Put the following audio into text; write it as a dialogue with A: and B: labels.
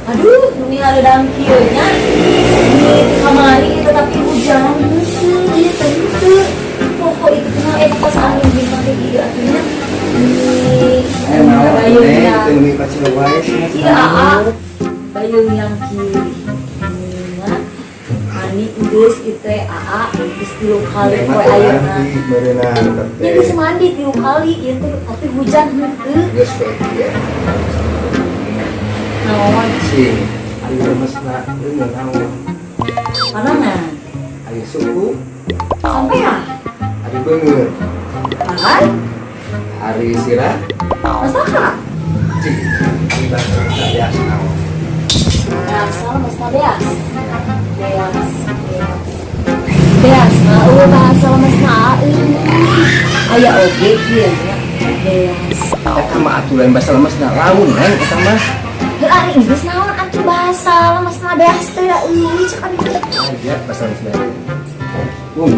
A: Aduh, ini ada kieu nya. Ini kamari itu tapi hujan henteu, ieu teh henteu. Pokok itu kumaha eta pas angin bintang teh ieu atuh nya. Ini
B: Eh, naon
A: bayung
B: neng,
A: yang
B: teu numi pacil wae sih.
A: Iya, aa. Bayung yang kiri. Nya. Ani geus ieu teh aa geus tilu kali
B: Neng mah
A: poe
B: teu
A: ayeuna.
B: mandi meureunna
A: Ya
B: teh.
A: Geus mandi tilu kali ieu teh tapi hujan henteu.
B: Geus we ieu.
A: Naon?
B: Sing, ari lemesna leungeun naon?
A: Panangan.
B: Ari suku,
A: Sampai ya?
B: Ari beungeut,
A: Pangan?
B: Ari sirah,
A: Masaha?
B: Cing, ari bahasa beas naon?
A: Bahasa lemes beas. Beas, beas. Beas mah eueuh bahasa lemes mah eueuh. Aya oge kieu nya. Beas.
B: Eta mah atuh lain bahasa lemesna, lamun neng eta mah.
A: Heuh, ari Inggris naon atuh bahasa lemesna beas teh da eueuh cek abi teh.
B: Aya bahasa lemesna. Bung.